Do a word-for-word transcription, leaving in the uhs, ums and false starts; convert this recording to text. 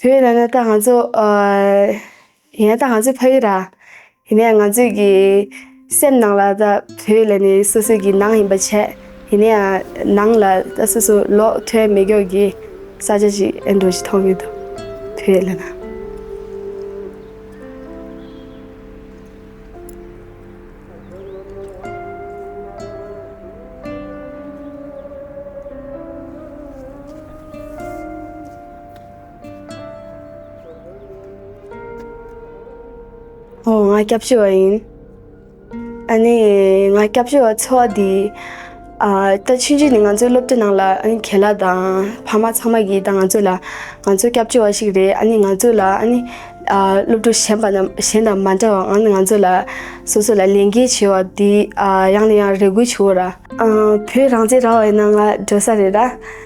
བོད་ལབ་ན་ད་ང་ཚོ་ཨ། ཡིན་ན་ད་ང་ཚོ་ཕ་ཡུལ་ར། ཡིན་ནའི་ང་ཚོའི་གི་སེམས་ནང་ལ་ད་བོད་ལབ་ནས་སོ་སོའི་གི་ནང་ཡིན་པ་བྱས། ཡིན་ནའི་ནང་ལ་ད་སོ་སོ་ལོག་ཐུབ་མེད་མཁན་གྱི་ས་ཆ་ཞིག་ཨེ་འདྲ་ཞིག་མཐོང་གི་འདུག་བོད་ལབ་ན། ཨོ། ང་སྐྱབས་བཅོལ་བ་ཡིན། ཨ་ནི་ང་སྐྱབས་བཅོལ་བ་འཚོ་བ་འདི། ཨ། ད་ཆུང་ཆུང་ནས་ང་ཚོའི་སློབ་གྲྭ་ནང་ལ། ཨ་ནི་ཁྱེད་ལ་དང་ཕ་མ་ཚང་མ་གིས་ད་ང་ཚོ་ལ། ང་ཚོ་སྐྱབས་བཅོལ་བ་ཞིག་རེད། ཨ་ནི་ང་ཚོ་ལ། ཨ་ནི། ཨ། སློབ་ཕྲུག་གཞན་པ་རྣམས་གཞན་དང་མ་འདྲ་བ། ཨ་ནི་ང་ཚོ་ལ་སོ་སོ་ལ་ལས་འགན་བྱེད་པ་འདི། ཨ། ཡང་ནས་ཡང་རེ་སྐུལ་བྱེད་འོ་ར། ཨ། བོད་རང་བཙན་རག་པ་ཡིན་ན་ང་འགྲོ་ས་རེད་ར།